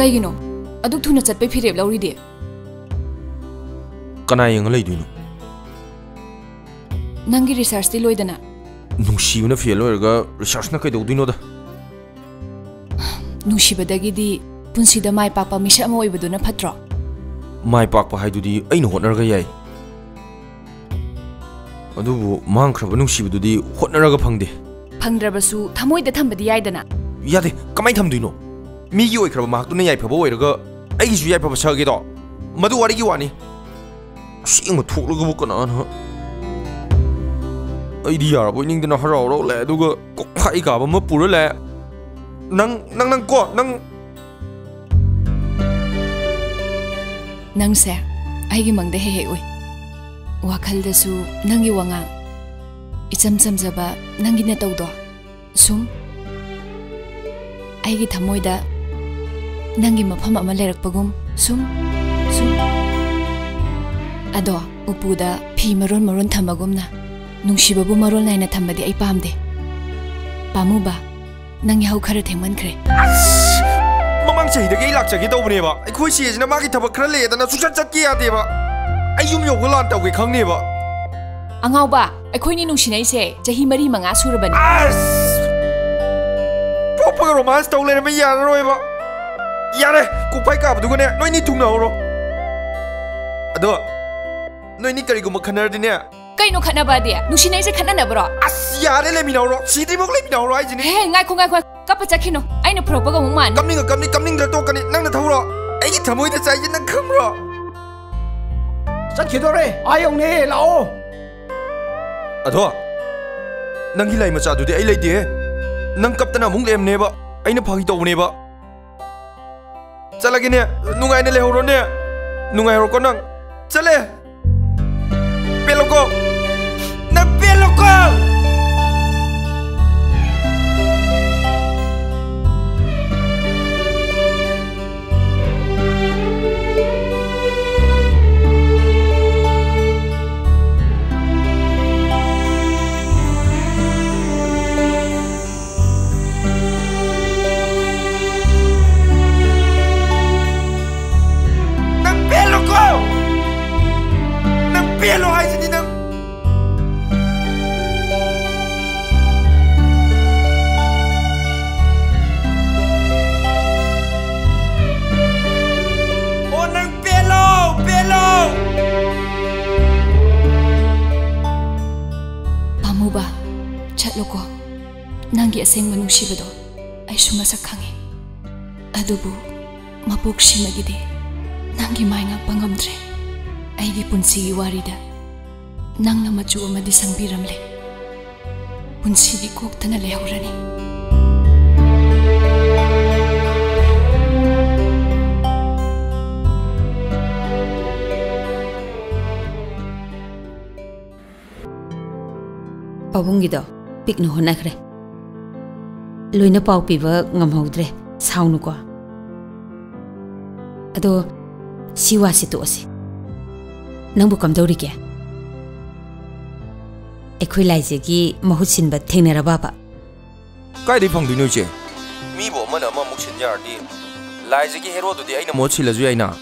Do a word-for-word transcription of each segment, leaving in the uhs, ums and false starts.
ꯀꯩꯒꯤꯅꯣ ꯑꯗꯨꯛ ꯊꯨꯅ ꯆꯠꯄꯩ ꯐꯤꯔꯦꯞ ꯂꯧꯔꯤꯗꯤ? ꯀꯅꯥ ꯌꯦꯡꯉ ꯂꯩꯗꯣꯏꯅꯣ? ꯅꯪꯒꯤ researchꯇꯤ ꯂꯣꯏꯗꯅ? ꯅꯨꯡꯁꯤꯕꯅ ꯐꯦꯜ ꯑꯣꯏꯔꯒ researchꯅ ꯀꯩꯗꯧꯗꯣꯏꯅꯣꯗ? ꯅꯨꯡꯁꯤꯕꯗꯒꯤꯗꯤ ꯄꯨꯟꯁꯤꯗ ꯃꯥꯏ ꯄꯥꯛꯄ ꯃꯤꯁꯛ ꯑꯃ ꯑꯣꯏꯕꯗꯨꯅ ꯐꯠꯇ꯭ꯔꯣ? ꯃꯥꯏ ꯄꯥꯛꯄ ꯍꯥꯏꯗꯨꯗꯤ ꯑꯩꯅ ꯍꯣꯠꯅꯔꯒ ꯌꯥꯏ꯫ ꯑꯗꯨꯕꯨ ꯃꯥꯡꯈ꯭ꯔꯕ ꯅꯨꯡꯁꯤꯕꯗꯨꯗꯤ ꯍꯣꯠꯅꯔꯒ ꯐꯪꯗꯦ꯫ ꯐꯪꯗ꯭ꯔꯕꯁꯨ ꯊꯃꯣꯏꯗ ꯊꯝꯕꯗꯤ ꯌꯥꯏꯗꯅ꯫ ꯌꯥꯗꯦ, ꯀꯃꯥꯏ ꯊꯝꯗꯣꯏꯅꯣ? ꯃꯤꯒꯤ ꯑꯣꯏꯈ꯭ꯔꯕ ꯃꯍꯥꯛꯇꯨꯅ ꯌꯥꯏꯐꯕ ꯑꯣꯏꯔꯒ ꯑꯩꯒꯤꯁꯨ ꯌꯥꯏꯐꯕ ꯁꯥꯒꯦꯗꯣ? ꯃꯗꯨ ꯋꯥꯔꯤꯒꯤ ꯋꯥꯅꯤ꯫ ꯑꯁꯦꯡꯕ ꯊꯣꯛꯂꯒꯕꯨ ꯀꯅꯥꯅ? ꯑꯩꯗꯤ ꯌꯥꯔꯕꯣꯏ ꯅꯤꯡꯗꯅ ꯍꯔꯥꯎ ꯍꯔꯥꯎ ꯂꯥꯛꯑꯦ, ꯑꯗꯨꯒ ꯀꯣꯛꯐꯥꯏ ꯀꯥꯕ ꯑꯃ ꯄꯨꯔ ꯂꯥꯛꯑꯦ꯫ ꯅꯪ, ꯅꯪ, ꯅꯪ ꯀꯣ, ꯅꯪ ꯅꯪꯁꯦ ꯑꯩꯒꯤ ꯃꯪꯗ ꯍꯦꯛ ꯍꯦꯛ ꯎꯏ꯫ ꯋꯥꯈꯜꯗꯁꯨ ꯅꯪꯒꯤ ꯋꯥꯉꯥꯡ, ꯏꯆꯝ ꯆꯝꯖꯕ ꯅꯪꯒꯤ ꯅꯇꯧꯗꯣ, ꯁꯨꯝ ꯑꯩꯒꯤ ꯊꯃꯣꯏꯗ ꯅꯪꯒꯤ ꯃꯐꯝ ꯑꯃ ꯂꯩꯔꯛꯄꯒꯨꯝ, ꯁꯨꯝ, ꯁꯨꯝ꯫ ꯑꯗꯣ ꯎꯄꯨꯗ ꯐꯤ ꯃꯔꯣꯟ ꯃꯔꯣꯟ ꯊꯝꯕꯒꯨꯝꯅ ꯅꯨꯡꯁꯤꯕꯕꯨ ꯃꯔꯣꯜ ꯅꯥꯏꯅ ꯊꯝꯕꯗꯤ ꯑꯩ ꯄꯥꯝꯗꯦ꯫ ꯄꯥꯝꯃꯨꯕ, ꯅꯪ ꯌꯥꯍꯧ ꯈꯔ ꯊꯦꯡꯃꯟꯈ꯭ꯔꯦ꯫ ꯑꯁ! ꯃꯃꯥꯡ ꯆꯍꯤꯗꯒꯤ ꯑꯩ ꯂꯥꯛꯆꯒꯦ ꯇꯧꯕꯅꯦꯕ꯫ ꯑꯩꯈꯣꯏ ꯆꯦꯁꯤꯅ ꯃꯥꯒꯤ ꯊꯕꯛ ꯈꯔ ꯂꯩꯌꯦꯗꯅ ꯁꯨꯡꯆꯠ ꯆꯠꯀꯦ ꯌꯥꯗꯦꯕ꯫ ꯑꯩ ꯌꯨꯝ ꯌꯧꯕ ꯂꯥꯟ ꯇꯧꯒꯦ ꯈꯪꯅꯦꯕ꯫ ꯑꯉꯥꯎꯕ, ꯑꯩꯈꯣꯏꯅꯤ ꯅꯨꯡꯁꯤꯅꯩꯁꯦ ꯆꯍꯤ ꯃꯔꯤ ꯃꯉꯥ ꯁꯨꯔꯕꯅꯤ꯫ ꯑꯁ! ꯄꯣꯛꯄꯒ romance ꯇꯧ ꯂꯩꯔꯝꯃꯦ, ꯌꯥꯔꯔꯣꯏꯕ꯫ ꯌꯥꯔꯦ, ꯀꯣꯛꯐꯥꯏ ꯀꯥꯕꯗꯨꯒꯅꯦ ꯅꯣꯏꯅꯤ ꯊꯨꯡꯅꯍꯧꯔꯣ꯫ ꯑꯗꯣ ꯅꯣꯏꯅꯤ ꯀꯔꯤꯒꯨꯝꯕ ꯈꯟꯅꯔꯗꯤꯅꯦ, ꯀꯩꯅꯣ ꯈꯠꯅꯕꯗꯤ? ꯅꯨꯡꯁꯤꯅꯩꯁꯦ ꯈꯠꯅꯅꯕ꯭ꯔꯣ? ꯑꯁ, ꯌꯥꯔꯦ, ꯂꯩꯃꯤꯟꯅꯧꯔꯣ꯫ ꯁꯤꯗ꯭ꯔꯤꯐꯥꯎ ꯂꯩꯃꯤꯟꯅꯧꯔꯣ ꯍꯥꯏꯁꯤꯅꯤ꯫ ꯍꯦ, ꯉꯥꯏꯈꯣ, ꯉꯥꯏꯈꯣ, ꯀꯞꯄ ꯆꯠꯈꯤꯅꯣ꯫ ꯑꯩꯅ ꯐꯨꯔꯛꯄꯒ ꯑꯃꯨꯛ ꯃꯥꯟꯅꯤ꯫ ꯀꯞꯅꯤꯡꯉ ꯀꯞꯅꯤ, ꯀꯞꯅꯤꯡꯗ꯭ꯔ ꯇꯣꯛꯀꯅꯤ꯫ ꯅꯪꯅ ꯊꯧꯔꯣ꯫ ꯑꯩꯒꯤ ꯊꯃꯣꯏꯗ ꯆꯥꯏꯁꯦ ꯅꯪ ꯈꯪꯕ꯭ꯔꯣ? ꯆꯠꯈꯤꯗꯣꯔꯦ꯫ ꯑꯥ ꯌꯧꯅꯦ, ꯂꯥꯛꯑꯣ꯫ ꯑꯗꯣ, ꯅꯪꯒꯤ ꯂꯥꯏ ꯃꯆꯥꯗꯨꯗꯤ ꯑꯩ ꯂꯩꯇꯦꯍꯦ꯫ ꯅꯪ ꯀꯞꯇꯅ ꯑꯃꯨꯛ ꯂꯩꯔꯝꯅꯦꯕ꯫ ꯑꯩꯅ ꯐꯥꯒꯤ ꯇꯧꯕꯅꯦꯕ꯫ ꯆꯠꯂꯒꯦꯅꯦ꯫ ꯅꯨꯡꯉꯥꯏꯅ ꯂꯩꯍꯧꯔꯣꯅꯦ꯫ ꯅꯨꯡꯉꯥꯏꯍꯧꯔꯣꯀꯣ ꯅꯪ꯫ ꯆꯠꯂꯦ꯫ ꯄꯦꯜꯂꯣꯀꯣ꯫ ꯅꯪ ꯄꯦꯜꯂꯣꯀꯣ꯫ ꯑꯁꯦꯡꯕ ꯅꯨꯡꯁꯤꯕꯗꯣ ꯑꯩꯁꯨ ꯃꯁꯛ ꯈꯪꯉꯤ꯫ ꯑꯗꯨꯕꯨ ꯃꯄꯣꯛꯁꯤꯃꯒꯤꯗꯤ ꯅꯪꯒꯤ ꯃꯥꯏ ꯉꯥꯛꯄ ꯉꯝꯗ꯭ꯔꯦ꯫ ꯑꯩꯒꯤ ꯄꯨꯟꯁꯤꯒꯤ ꯋꯥꯔꯤꯗ ꯅꯪꯅ ꯃꯆꯨ ꯑꯃꯗꯤ ꯁꯪꯕꯤꯔꯝꯂꯦ꯫ ꯄꯨꯟꯁꯤꯗꯤ ꯀꯣꯛꯇꯅ ꯂꯩꯍꯧꯔꯅꯤ꯫ ꯄꯥꯕꯨꯡꯒꯤꯗꯣ ꯄꯤꯛꯅ ꯍꯣꯠꯅꯈ꯭ꯔꯦ꯫ ꯂꯣꯏꯅ ꯄꯥꯎ ꯄꯤꯕ ꯉꯝꯍꯧꯗ꯭ꯔꯦ꯫ ꯁꯥꯎꯅꯨꯀꯣ꯫ ꯑꯗꯣ ꯁꯤ ꯋꯥꯁꯤ ꯇꯣꯛꯑꯁꯤ꯫ ꯅꯪꯕꯨ ꯀꯝꯗꯧꯔꯤꯒꯦ? ꯑꯩꯈꯣꯏ ꯂꯥꯏꯖꯒꯤ ꯃꯍꯨꯠ ꯁꯤꯟꯕ ꯊꯦꯡꯅꯔꯕꯕ? ꯀꯥꯏꯗꯩ ꯐꯪꯗꯣꯏꯅꯣ, ꯏꯆꯦ? ꯃꯤꯕꯨ ꯑꯃꯅ ꯑꯃꯃꯨꯛ ꯁꯤꯟ ꯌꯥꯔꯗꯤ, ꯂꯥꯏꯖꯒꯤ ꯍꯦꯔꯣꯗꯨꯗꯤ ꯑꯩꯅ ꯃꯍꯨꯠ ꯁꯤꯜꯂꯁꯨ ꯌꯥꯏꯅ꯫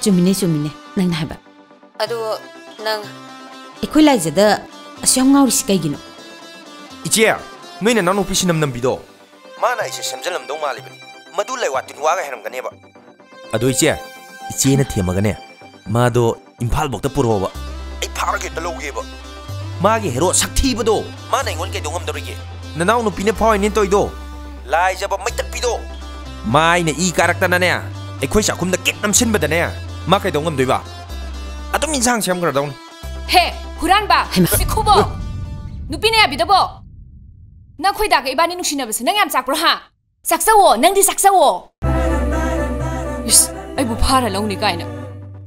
ꯆꯨꯝꯃꯤꯅꯦ, ꯆꯨꯝꯃꯤꯅꯦ ꯅꯪꯅ ꯍꯥꯏꯕ꯫ ꯑꯗꯣ ꯅꯪ ꯑꯩꯈꯣꯏ ꯂꯥꯏꯖꯗ ꯑꯁꯨꯛ ꯌꯥꯝ ꯉꯥꯎꯔꯤꯁꯤ ꯀꯩꯒꯤꯅꯣ? ꯏꯆꯦ, ꯅꯣꯏ ꯅꯅꯥꯎꯅꯨꯄꯤ ꯁꯤꯅꯝ ꯅꯝꯕꯤꯗꯣ, ꯃꯥꯅ ꯑꯩꯁꯦ ꯁꯦꯝꯖꯤꯜꯂꯝꯗꯧ ꯃꯥꯜꯂꯤꯕꯅꯤ꯫ ꯃꯗꯨ ꯂꯩꯋꯥ ꯇꯤꯟꯋꯥꯒ ꯍꯩꯔꯝꯒꯅꯦꯕ꯫ ꯑꯗꯣ ꯏꯆꯦ, ꯏꯆꯦꯅ ꯊꯦꯝꯃꯒꯅꯦ, ꯃꯥꯗꯣ ꯏꯝꯐꯥꯜ ꯐꯥꯎꯇ ꯄꯨꯔꯛꯑꯣꯕ꯫ ꯑꯩ ꯐꯥꯔꯒ ꯍꯦꯛꯇ ꯂꯧꯒꯦꯕ꯫ ꯃꯥꯒꯤ ꯍꯦꯔꯣ ꯁꯛꯊꯤꯕꯗꯣ, ꯃꯥꯅ ꯑꯩꯉꯣꯟꯗ ꯀꯩꯗꯧ ꯉꯝꯗꯧꯔꯤꯒꯦ? ꯅꯅꯥꯎ ꯅꯨꯄꯤꯅ ꯐꯥꯎꯔꯤꯅꯦ ꯇꯧꯔꯤꯗꯣ꯫ ꯂꯥꯏꯖꯕ ꯃꯩꯇꯞꯄꯤꯗꯣ꯫ ꯃꯥꯏꯅ ꯏ ꯀꯥꯔꯛꯇꯅꯅꯦ, ꯑꯩꯈꯣꯏ ꯆꯥꯛꯈꯨꯝꯗ ꯀꯤꯠ ꯅꯝꯁꯤꯟꯕꯗꯅꯦ, ꯃꯥ ꯀꯩꯗꯧ ꯉꯝꯗꯣꯏꯕ? ꯑꯗꯨꯝ ꯏꯟꯁꯥꯡ ꯁꯦꯝꯈ꯭ꯔꯗꯧꯅꯤ꯫ ꯍꯦ, ꯍꯨꯔꯥꯟꯕ! ꯍꯩꯃꯥ! ꯁꯤꯈꯨꯕꯣ! ꯅꯨꯄꯤꯅ ꯌꯥꯕꯤꯗꯕꯣ? ꯅꯈꯣꯏꯗꯥꯒ ꯏꯕꯥꯅꯤ ꯅꯨꯡꯁꯤꯅꯕꯁꯦ ꯅꯪ ꯌꯥꯝ ꯆꯥꯛꯄ꯭ꯔꯣ, ꯍꯥ? ꯆꯥꯛꯆꯧꯋꯣ, ꯅꯪꯗꯤ ꯆꯥꯛꯆꯧꯋꯣ꯫ ꯏꯁ, ꯑꯩꯕꯨ ꯐꯥꯔ ꯂꯧꯅꯤ ꯀꯥꯏꯅ꯫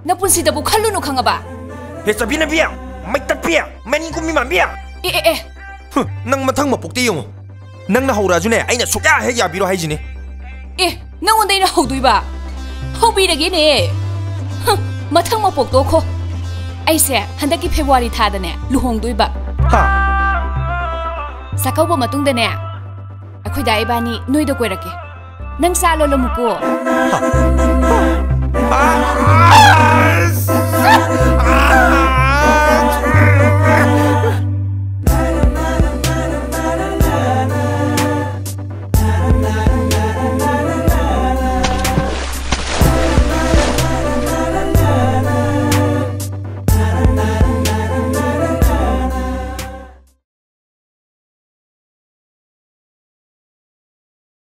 ꯅꯄꯨꯟꯁꯤꯗꯕꯨ ꯈꯜꯂꯨꯅꯨ, ꯈꯪꯉꯕ? ꯍꯦ, ꯆꯥꯕꯤ ꯅꯥꯄꯤ, ꯃꯩ ꯇꯞꯄꯤ, ꯃꯅꯤꯡ ꯀꯨꯝꯕꯤ ꯃꯥꯟꯕꯤ꯫ ꯑꯦ, ꯑꯦ, ꯑꯦ꯫ ꯍꯨꯝ, ꯅꯪ ꯃꯊꯪ ꯃꯄꯣꯛꯇ ꯌꯦꯡꯉꯣ꯫ ꯅꯪꯅ ꯍꯧꯔꯛꯑꯁꯨꯅꯦ, ꯑꯩꯅ ꯁꯨꯛꯌꯥ ꯍꯦꯛ ꯌꯥꯕꯤꯔꯣ ꯍꯥꯏꯁꯤꯅꯤ꯫ ꯑꯦ, ꯅꯪꯉꯣꯟꯗ ꯑꯩꯅ ꯍꯧꯗꯣꯏꯕ? ꯍꯧꯕꯤꯔꯒꯦꯅꯦ꯫ ꯍꯨꯝ, ꯃꯊꯪ ꯃꯄꯣꯛ ꯇꯣꯛꯈꯣ꯫ ꯑꯩꯁꯦ ꯍꯟꯗꯛꯀꯤ ꯐꯦꯕ꯭ꯔꯨꯋꯥꯔꯤ ꯊꯥꯗꯅꯦ ꯂꯨꯍꯣꯡꯗꯣꯏꯕ꯫ ꯍꯥ? ꯆꯥꯛꯀꯧꯕ ꯃꯇꯨꯡꯗꯅꯦ, ꯑꯩꯈꯣꯏ ꯗꯥ ꯏꯕꯥꯅꯤ ꯅꯣꯏꯗ ꯀꯣꯏꯔꯛꯀꯦ꯫ ꯅꯪ ꯆꯥ ꯂꯣꯜꯂꯝꯃꯨꯀꯣ꯫